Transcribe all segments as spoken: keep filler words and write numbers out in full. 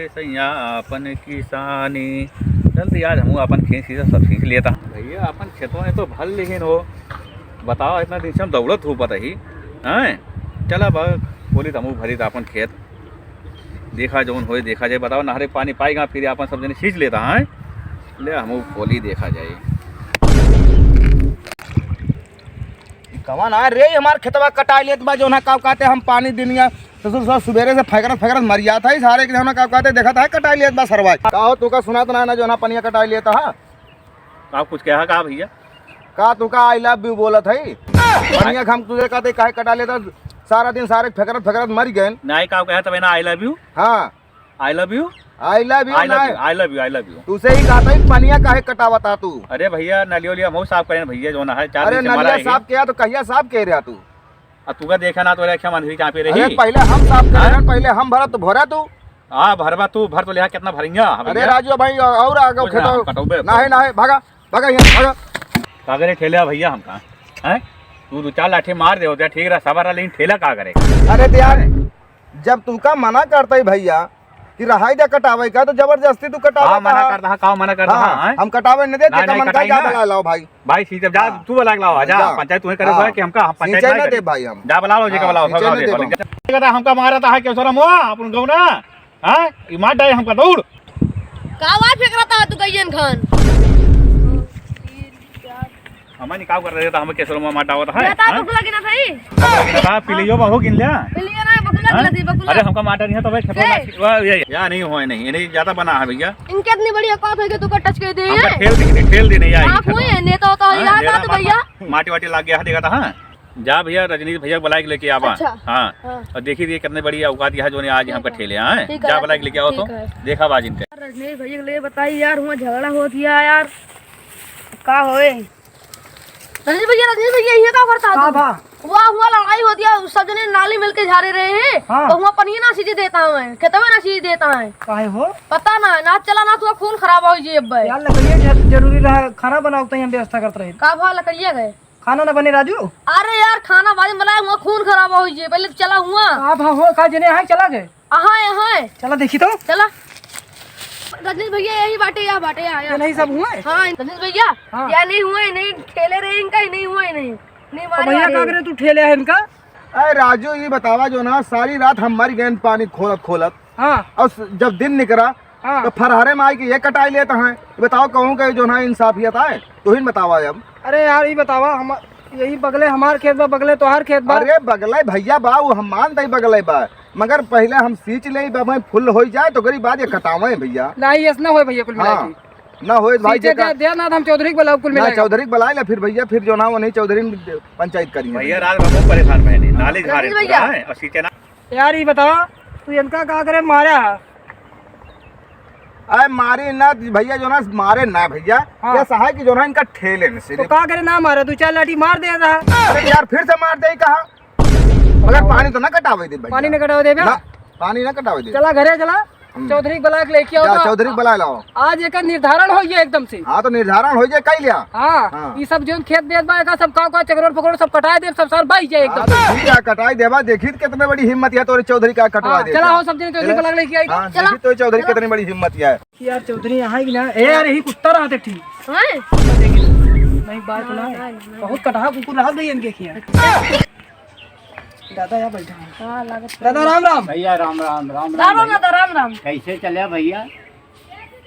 सैया आपन किसानी। चल दी, आज हमहू आपन खेत सींचा, सब सींच लेता। भैया, आपन खेतवा में तो भर लेकिन हो, बताओ, इतना दिन से हम दौड़त हो पता ही, हैं? चला बा, बोली तो हमहू भरी तो आपन खेत, देखा जौन होए देखा जाए। बताओ, नहरे पानी पाएगा, फिर आपन सब जने सींच लेता है। ले, हमहू खोली देखा जाए। ई कवन आ रे, हमार खेतवा कटाई लेत बा, जौन है का कहते हम पानी दिनिया, ससुर सब सुबेरे से फैकरत फैकरत मर जात है, सारे के जौन है का कहते देखत है कटाई लेत बा सरवा। का हो, तू का सुनात ना, ना जौन है पनिया कटाई लेत है? का कुछ कहा का भैया? का तू का I love you बोलत है? पनिया के हम तुझे कहते काहे कटा लेता, सारा दिन सारे फैकरत फैकरत मर गए। नहीं, का कहा तबे ना I love you? हाँ। I love you? I love you I love ना। You, I love you, I love you। तू से ही कहता है, पनिया काहे कटावता तू? अरे भैया, नलिया उलिया हम साफ करें भैया, जौन है, चार अरे दिन से मरा नलिया है। साफ किया तो कहिया साफ कह रहा तू? अब तू का देखा ना, तो अरे क्या मंदिर कहाँ पे अरे रही? पहले हम साफ करें हाँ? ना, पहले हम भरा तो भरा तू। हाँ, भरबा तू, भर तो लिया, कितना भरेंगे? हाँ अरे भैया। राजू भाई, और आगे कुछ खेतो ना, कटौबे। ना है, ना है, भागा, भागा यहाँ, भागा। का करे ठेले भैया हमका? हैं? तू दो चार लाठी मार दे होते, ठीक रहा, सबर रहा, लेकिन ठेला का करे? अरे तो यार, जब तू का मना करता ही भैया कि रहाई दे कटावे का, तो जबरदस्ती तू कटावे हाँ, मना का? करता, हाँ, का मना करता, हाँ, हाँ, हैं? हम कटावे नहीं देते, नहीं, तो नहीं, मन का कटाई जा ना। बला लाओ भाई। भाई, सींच अब जा, हाँ। तू बला के लाओ, जा, जा। पंचायत तुम्हें करे हाँ। हुआ कि हमका, हम पंचायत सींचे नहीं ना करे। दे भाई हम। जा बलाओ, जी का हाँ, बलाओ, सींचे भगाओ, नहीं जी दे बलाओ। भाई। जा। हमका मारा था, है, केसरम हुआ, अपन गौना, हाँ? ई मार डाले हमका दौड़। का आवाज फेंक रहा था तू गइयन खान? हमें निकाल कर रहे था, हमें केसरम मार डावत है, बेटा, हाँ? भूख लगी ना भाई। बेटा, पिलियो बहू गिन लिया। पिलियो ना, बकुला हाँ? गिला थी, बकुला। अरे, हमका मार डाली है तो भाई, खेपो के? ना, वाह, ये, ये, या नहीं हुआ, नहीं, ये नहीं ज्यादा बना है भैया। इनके इतनी बड़ी औकात है कि तू का टच कर दे हमका हैं? ठेल दे, ठेल दे नहीं आई। आप हुए हैं, नेता होता हो, हाँ, यहाँ मेरा बात मार-, भैया। माटी वाटी लाग गया है, देखा था, हाँ? जा भैया, रजनीश भैया बुला के लेके आवा। अच्छा। हाँ। हाँ। और देखी दिए कितने बड़ी औकात यहाँ जो ने आज ठीक हमका है। ठेले, हाँ? ठीक जा है, बुला के लेके आओ तो। ठीक है। देखा बाज इनका। रजनीश भैया के लिए बताई यार, हुआ झगड़ा हो दिया यार। का होए? रजनीश भैया, रजनीश भैया, ये का करता का तू? बा? हुआ, हुआ लड़ाई हो दिया, सब जने नाली मिलके झारे रहे हैं। हाँ। तो हुआ पनिया ना सींचे देता है, खेतवे ना सींचे देता है। काहे हो? पता ना, ना चला ना, तू खून खराब हो जी अब। यार, लकड़िया जर-, जरूरी रहा, खाना बनाओ तो हम व्यवस्था करत रहे। का भा लकड़िया गए? खाना ना बने, राजू। अरे यार, खाना बाद में बनाए, हुआ खून खराब हो जी, पहले चला हुआ। का भा हो, का जने यहाँ चला गए? अहाँ, अहाँ। चला देखी तो। चला। रजनीश भैया, यही बाटे, यह बाटे, यहाँ, ये यहाँ। नहीं सब हुए? हाँ, रजनीश भैया, हाँ। या नहीं हुए, नहीं ठेले रहे इनका, ही नहीं हुए, नहीं। नहीं तो मारे भैया, वाले। का करे तू ठेले है इनका? अरे राजू, ये बतावा जो ना, सारी रात हम मर गए पानी खोलत खोलत। हाँ। और स-, जब दिन निकरा, हाँ। तो फरहरे में आई के ये कटाई लेता है। बताओ, कहूँ के जो ना इंसाफियत आए, तो ही बतावा अब। अरे यार, ये बतावा, हम, यही बगले हमार खेत बा, बगले तोहार खेत बा। अरे बगले भैया बा, वो हम मानते ही बगले बा, मगर पहले हम सींच ले, बा भाई फुल हो जाए, तो ओकरी बाद ये कटावे भैया। नहीं, ऐसा ना होए भैया, कुल मिला हाँ, के। ना होए भाई, सींचे जेका दे, दे ना, तो हम चौधरी के बुलाओ, कुल ना, मिला के। चौधरी के बुलाए ला, फिर भैया, फिर जो ना, वो नहीं चौधरी पंचायत करी भैया, है। रात भर बहुत परेशान बहनी, हाँ। नाली झारे रजनीश पूरा भैया। है, और सींचे ना। यार, ये बताओ, तू इनका का करे मारा है? अरे मारी ना भैया, जो ना मारे ना भैया, हाँ। ये सहाय की जो ना इनका ठेले में से तो का करे ना मारा, दो चार लाठी मार दे रहा। अरे यार, फिर से मार दे कहा, मगर पानी तो ना कटावे दे भैया। पानी ना कटावे दे बे? ना, पानी ना कटावे दे। चला घरे चला, हम्म। चौधरी के बुला के लेके आओ जा, तो चौधरी के बुला लाओ। आज एकर निर्धारण हो गया एकदम से। हाँ, तो निर्धारण हो जाए, कई लिया। हाँ, हाँ। ये सब जो खेत बेत बा, एका सब काव काव चकरोर फकरोर सब कटाए दे, सब सार बाई जाए हाँ, एकदम। तो ठीक है, कटाई देबा, देखी तो कितने बड़ी हिम्मत है तोरे चौधरी का कटवा हाँ, दे। चला हो, सब जने चौधरी चला। बुला के लेके आई। हाँ, चला। देखी तो चौधरी चला। कितनी बड़ी हिम्मत है। यार चौधरी यहाँ ही ना, ए यार, यही कुत्ता रहा थे ठीक। हाँ? नहीं, बात ना, हाँ, हाँ, हाँ। बहुत कटहा कुकुर रहा गई इनके खिया। दादा यहाँ बैठा है। हाँ, लागत है। दादा, राम राम। भैया, राम राम, राम राम राम राम भैया। दादा, राम राम। कैसे चले भैया?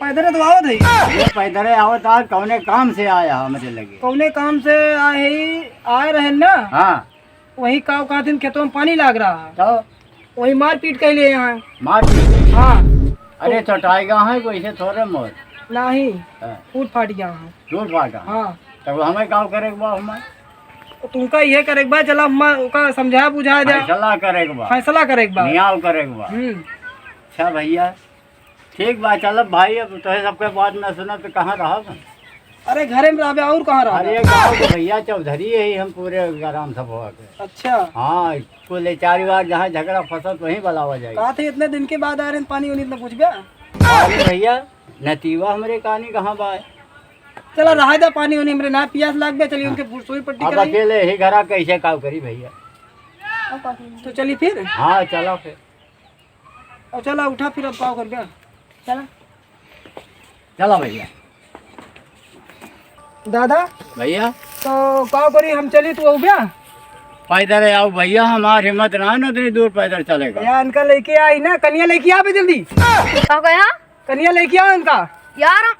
पैदल तो आवत है। ये पैदल आवत, आज कौने काम से आया हमरे लगे? कौने काम से आए ही, आए रहे ना? हाँ। वही काव का दिन खेतों में पानी लाग रहा है। तो? वही मारपीट कर लिए यहाँ। मारपीट? हाँ। अरे, तो चटाई गया है कोई से थोड़े मोर। नहीं, हाँ। टूट फाट गया है। टूट फाटा? हाँ। तब हमें का करे के बा, हमें? तो तुमका ये करे के बा, चला हम ओका समझा बुझा दे। फैसला करे के बा। फैसला करे के बा। न्याय करे के बा। हम्म। अच्छा भैया, ठीक बा, चलब भाई, अब तोहे सबके बात ना सुनब तो कहाँ रहब? अरे घरे में रहबे, और कहाँ रहबे? अरे गाँव के भैया चौधरी है हम पूरे ग्राम सभा के। अच्छा। हाँ, कुल चार बार जहाँ झगड़ा फंसत वहीं बुलावा जाए। कहा थे इतने दिन के बाद आ रहे हैं, पानी उनी इतना पूछबे? अरे भैया, नतीवा हमरे कहानी कहाँ बा? चला रहा दे, पानी उनी हमरे ना पियास लागबे, चलिए उनके सुई पट्टी अब कराई। अकेले ही घरा कैसे काम करी भैया? तो चली फिर? हाँ, चला फिर। अब चला उठा फिर, अब का कर गया? चला। चला भैया। दादा। भैया। तो का करी, हम चली, तू अउब्या? पैदल आओ भैया, हमार हिम्मत ना है ना उतनी दूर पैदल चले का। या इनका लइके आई ना, कनिया लइके आवे जल्दी। का कहा? कनिया लइके आओ इनका। यार,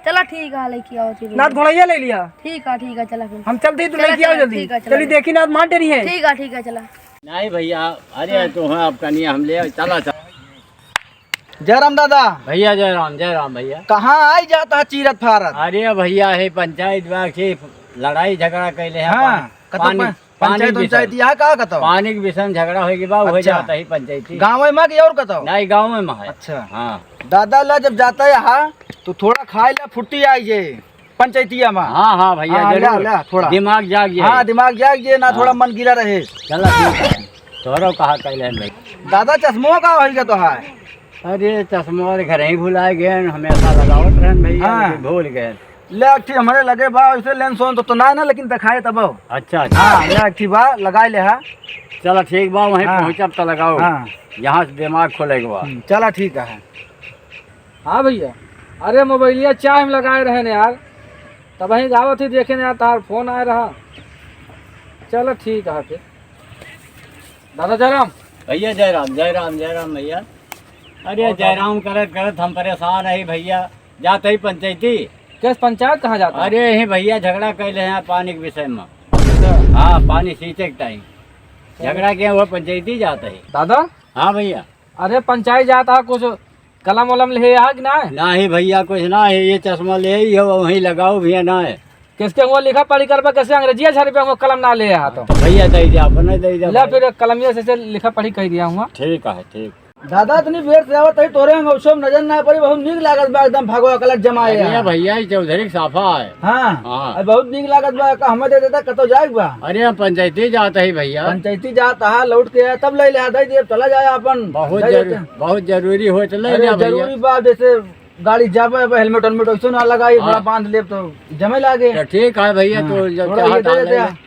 चला ठीक है, लइके आओ, ठीक है। ना घोड़ैया लइ लिया। ठीक है, ठीक है, चला फिर। हम चलते ही, तू चला, लइके आओ चला, जल्दी। ठीक है, चला। चली देखी ना, मार डरी है। ठीक है, ठीक है, चला। नहीं भैया, अरे हाँ। तो हाँ, अब कनिया हम ले आए, चला, चला। जय राम दादा। भैया जय राम, जय राम भैया। कहाँ आई जाता है चीरत फारत? अरे भैया, हे पंचायत बा के लड़ाई झगड़ा कैले हैं, हाँ, पानी, कतो पानी पं-, के विषय। पंचायत उंचायत यहाँ का कतो? पानी के विषय में झगड़ा होई के बा, उहे अच्छा। जाता ही पंचायती। गाँव में कि और कतो? नहीं, गाँव में है। अच्छा। हाँ। दादा ला जब जाता है यहाँ, तो थोड़ा खाए ला फुर्ती आई जे। पंचायतिया में। हाँ, हाँ, भैया, हाँ, जरूर। ला, ला, थोड़ा। दिमाग जाग जाए। हाँ, दिमाग जाग जाए ना, हाँ। थोड़ा मन गीला रहे। चला, ठीक है। तोहरो कहा कैले भाई। दादा, चश्मो का होई गया तो है? अरे, चश्मो वाले घर ही भुला गए, हमेशा लगावत रहन भैया, हाँ। लेकिन भूल गए। ले, एक ठी हमरे लगे बा, वैसे लेंस होन तो, तो ना, ना, लेकिन दिखाए तब। अच्छा, अच्छा। हाँ, ले, एक ठी बा, लगाए ले हा। चला, ठीक बा, वहीं हाँ। पहुँचब तो लगाओ। हाँ। यहाँ से दिमाग खोले के बा। हम्म, चला, ठीक है। हाँ भैया, अरे मोबाइलिया चाहे में लगाए रहे न यार, तब वहीं गावत ही देखे न यार, तार फोन आए रहा। चलो ठीक है फिर। दादा जयराम। भैया जयराम, जयराम, जयराम भैया। अरे और जयराम करत करत हम परेशान है भैया, जात ही पंचायती। किस पंचायत, कहाँ जाता है? अरे यही भैया झगड़ा कैले हैं पानी के विषय में। अच्छा। हाँ, पानी सींचे के टाइम चलो। झगड़ा के वो पंचायती जात है। दादा। हाँ भैया। अरे पंचायत जात है, कुछ कलम वलम ले आ कि ना? नाही भैया, कुछ ना है, ये चश्मा ले आई हो, वहीं लगाओ भैया ना है। किसके हुआ लिखा पढ़ी करबा, कैसे अंग्रेजिया झाड़ी पे हुआ कलम ना ले आ तो? तो भैया दे दे, अपने दे दे ले भाई। फिर कलमिया से, से लिखा पढ़ी कह दिया हुआ। ठीक है, ठीक। दादा इतनी बेर से आवत है, तोरे हम सब नजर ना पड़ी, बहुत नीक लागत बा, एकदम भगवा कलर जमाए अरे है। भैया, ये चौधरी के साफा है। हाँ, हाँ। अब बहुत नीक लागत बा, का हमें दे देता, कतो जाए बा? अरे हम पंचायती जात है भैया। पंचायती जात है, लौट के आए, तब ले ले, दे दे, चला जाए अपन, बहुत दे जरूरी। देते। बहुत जरूरी हो तो ले अरे, ले भैया। जरूरी बा, जैसे गाड़ी जाबे, अब हेलमेट वेलमेट वैसे ना लगाई, हाँ। थोड़ा बांध लेब तो जमे लागे। तो ठीक है भैया, हाँ, तो जब थोड़ा चाहत ये दे आ देते ले। हैं।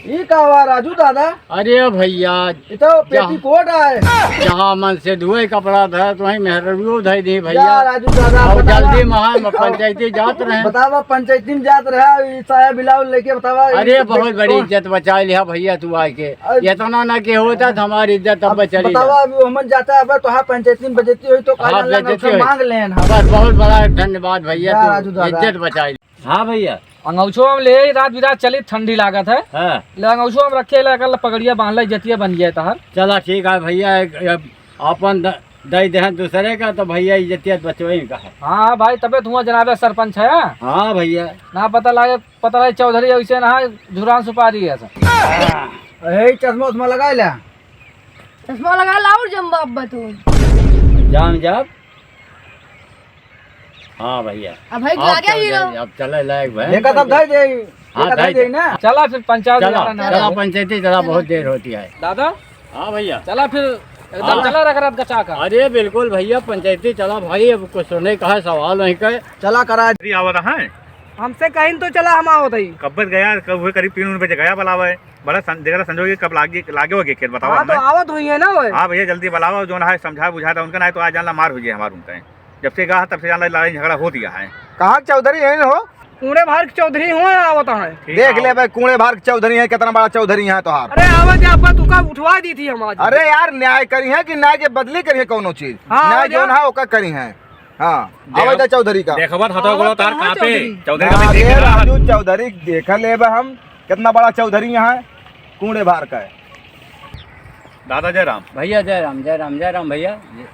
ई का हुआ राजू दादा? अरे भैया, ये तो जहाँ पेटीकोट है। जहाँ मन से धोए कपड़ा धर, तो वहीं मेहररुओ धर दी भैया। या राजू दादा, और बतावा। जल्दी में है, मैं पंचायती जात रहे। बतावा, पंचायती में जात रहे, ई साया ब्लाउज लेके बतावा, अरे, ई बहुत बड़ी कौन इज्जत बचाई लिहा भैया तू आके। अरे, इतना ना के होता तो हमारी इज्जत अब अब चली बतावा, जात। अभी हमन जाता है, अब तो हाँ, पंचायती में बेइज्जती होई तो का हाँ, जानला, बेइज्जती होई। मांग लेन हम। बस, बहुत बड़ा धन्यवाद भैया, या तू राजू दादा। इज्जत बचाई। हाँ भैया। अंगौछो हम ले, रात बिरात चली, ठंडी लागत है। हाँ। ले अंगौछो हम रखे, ले कल पगड़िया बांध ले, इज्जतिया बन जाए तहार। चला ठीक है भैया, एक, एक आपन द-, दे देहन दूसरे का तो भैया इज्जतिया बचवे का है। हाँ भाई, तबे तू जनाबे सरपंच है। हाँ भैया। ना पता लागे, पता लागे चौधरी ऐसे ना है, झुरान सुपारी है सब। ए, चश्मा उश्मा लगा ले। चश्मा लगा ला और जम्बा अब्बा तू। जान जाब। हाँ भैया। अब भाई, अब आ गया चल हीरो। जाए, अब चले लायक भाई। देखा तब धर दे, हाँ, देखा धर धर दे। दे ना। चला फिर पंचायत चला, वाला ना चला हो। पंचायती चला, बहुत देर होती है। दादा। हाँ भैया। चला फिर एकदम हाँ। चला रख रात गचा का। अरे बिल्कुल भैया, पंचायती चला भाई, अब कुछ सुने का है सवाल वहीं का। चला करा। अरे आवत है। हमसे कहीं तो चला, हम आवत है। कब्बत गया, कब हुए करीब तीन बजे गया बुलावा है। बड़ा सं-, देखा था संजोग के कब लागे, लागे हो गए खेत बतावा हाँ, तो हमें। आवत हुई है ना वो। हाँ भैया, जल्दी बुलावा, जो ना है समझा बुझा था उनका, नहीं तो आज जानला मार हो जाए हमार उनका। जब से कहा तब से जानला लड़ाई झगड़ा हो दिया है। कहाँ के चौधरी है हो? कूड़े भार के चौधरी हो, आवत है। ठीक देख है, ले आओ। भाई, कूड़े भार के चौधरी है, कितना बड़ा चौधरी है तोहार। अरे आवे दे, आपका तुका उठवा दी थी हम आज। अरे यार, न्याय करी है कि न्याय के बदली करी है कौनो चीज? हाँ, न्याय आवे दे। जौन है ओका करी है। हाँ, देख-, आवे दे चौधरी का। देखबत हतो आवत गोलो तार कहाँ कहाँ पे? चौधरी? चौधरी का ना भी रे देख रहा। राजू चौधरी, देख लेबे हम, कितना बड़ा चौधरी यहाँ है, कूड़े भार का है। दादा जय राम। भैया जय राम, जय राम, जय राम भैया।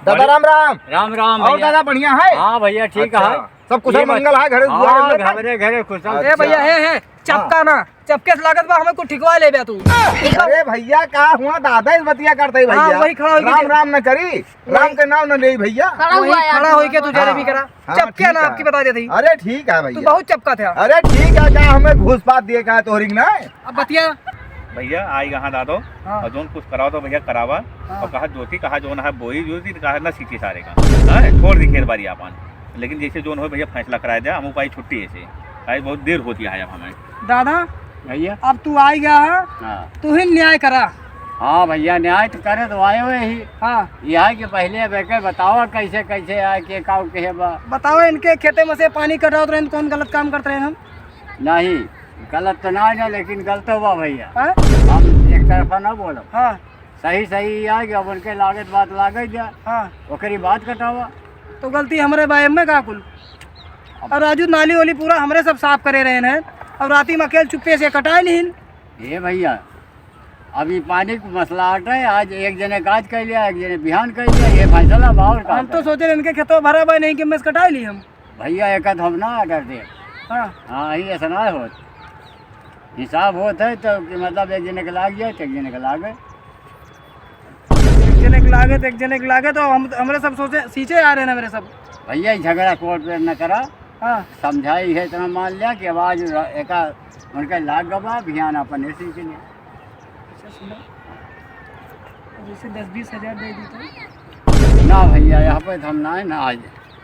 दादा राम राम। राम राम और भैया। दादा बढ़िया है? हाँ भैया, ठीक अच्छा। है। सब कुशल ये बत-, मंगल है, घरे हाँ, दुआरे में? घरे, घरे कुशल। ए भैया, अच्छा। हे, हे, चपका हाँ। ना, चपके से लागत बा, हमें कुछ ठिकवा ले बे तू। अरे भैया, का हुआ दादा, इस बतिया करते ही हाँ, भैया। वही खड़ा होके राम दे। राम न करी, राम वही के नाम न ले भैया। खड़ा वही हुआ यार। खड़ा होके तू जलेबी हाँ। करा। हाँ, चपके ठीक ना है। आपकी बता देते ही। अरे ठीक है तू भैया। बहुत चपका था। अरे ठीक है, का हमें घूस पात दिए का है तोहरी के ना? अब बतिया। भैया, आई कहाँ दादो, हाँ। और जोन कुछ कराओ तो भैया करावा, हाँ। और कहा जोती, कहा जोन है बोई जोती, कहा ना सींची सारे का। हाँ, छोड़ दी खेत बारी आपन। लेकिन जैसे जोन हो भैया फैसला कराए दे, हम उपाय छुट्टी ऐसे। भाई बहुत देर होती है अब हमें। दादा, भैया। अब तू आई गया है, हाँ। तू ही न्याय करा। हाँ भइया, न्याय तो करे तो आए हुए ही। हाँ। यह है कि पहले अब एके बतावा कैसे, कैसे आए, के काउ के बा। बतावा, इनके खेते में से पानी कटावत रहेन, कौन गलत काम करत रहेन हम? नहीं, गलत तो ना है, लेकिन गलत हुआ भइया। हाँ? हम एक तरफा ना बोलब। हाँ। सही, सही आ कि अब उनके लागत बात लागे जा। हाँ। ओकरी बात कटावा। तो गलती हमरे बा, एमे का कुल? अब और राजू, नाली वाली पूरा हमरे सब साफ करे रहेन हैं, और राती में अकेल चुप्पे से कटाए लिहिन। ए भइया, अब ई पानी क मसला हटे, आज एक जने क आज कइ लिया, एक जने बिहान कइ लिया, ये फैसला बा और का हम तो करे? सोचे इनके खेतवा भरा बा नहीं कि एमे से कटाए ली हम। भइया, एक आध हम ना order दे। हाँ। हाँ, ई ऐसा ना होत। हिसाब होत है तो कि मतलब एक जने के लाग जाए तो एक जने के लागे। एक जने के लागे तो एक जने के लागे, तो हम, हमरे सब सोचे, सींचे आ रहे हैं हमरे सब। भइया, ई झगड़ा कोर्ट में न करा। हाँ। समझाई है इतना मान लिया कि अब आज र-, एका उनके लाग गबा, बिहान अपन ऐसे ही चले। अच्छा, सुनो, जैसे दस बीस हजार दे दी तो? ना भइया, यहाँ पे तो हम ना है ना आज।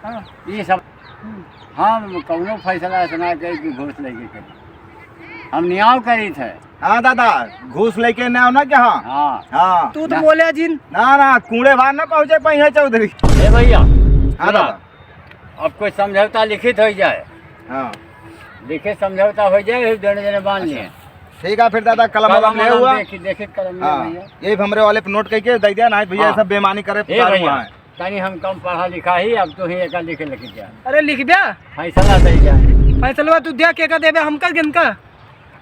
हाँ। ये सब हम्म। हम कौनो फैसला ऐसा ना करी कि घूस लेके करी। हम न्याय करी थे। हाँ दादा, घूस लेके न्याय ना क्या? हाँ। हाँ। तू तो ना। बोले जिन। ना, ना, कूड़े बार ना पहुँचे पाई है चौधरी। ए भइया, हाँ सुना, दादा। अब कोई समझौता लिखित हो जाए। हाँ। लिखित समझौता हो जाए, दोनों जने बांध लिए। ठीक है, फिर दादा, कलम कलम वलम ले वलम हुआ। देखी, देखी कलम ले हाँ। भइया। ये भी हमरे वाले पे नोट करके दे दिया, ना भइया, हाँ। सब बेमानी करे, ए पुकारू भइया, वहाँ है। तनी हम कम पढ़ा लिखा ही, अब तू ही एका लिखे लिखे जा। अरे लिख द्या। फैसला दे जा। फैसलवा तू द्या, के का देबे, हमका गिनका?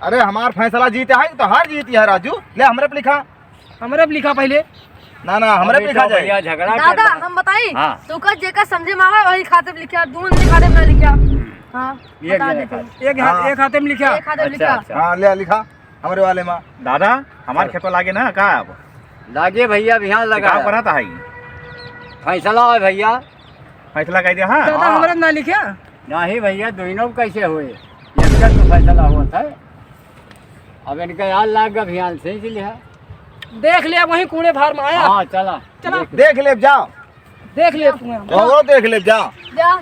अरे हमार फैसला जीते है तो हार जीती है राजू, ले हमरे पे लिखा। हमरे पे लिखा पहले। ना, ना, हमरे अभी पे लिखा तो जाए। भइया झगड़ा दादा, करता है। हम बताई? हाँ। तू का जेका समझे में आवा, वही खाते में लिखा, दून नहीं खाते में ना लिखा। हाँ, ये बता क्या दे लिखा? तू। एक हाथ, हाँ। एक हाथे में लिखा। एक हाथे में अच्छा, लिखा। अच्छा। हाँ, ले लिखा, हमरे वाले में। दादा, हमार चलो। खेतवा लागे ना, का अब? लागे भइया, बिहान तो लगा का है। बनाता है? फैसला है भइया। फैसला कह दिया, हाँ? दादा, हाँ। हमरे ना लिखा। नहीं भइया, दोनों कैसे हुए? एक तो फैसला हुआ था। अब इनका यार लाग गया, अभियान से ही लिया। देख लिया, वहीं कूड़े भार में आया। हाँ, चला। चला। देख। देख ले, जाओ। देख लिया तू। वो देख ले, जाओ। जा।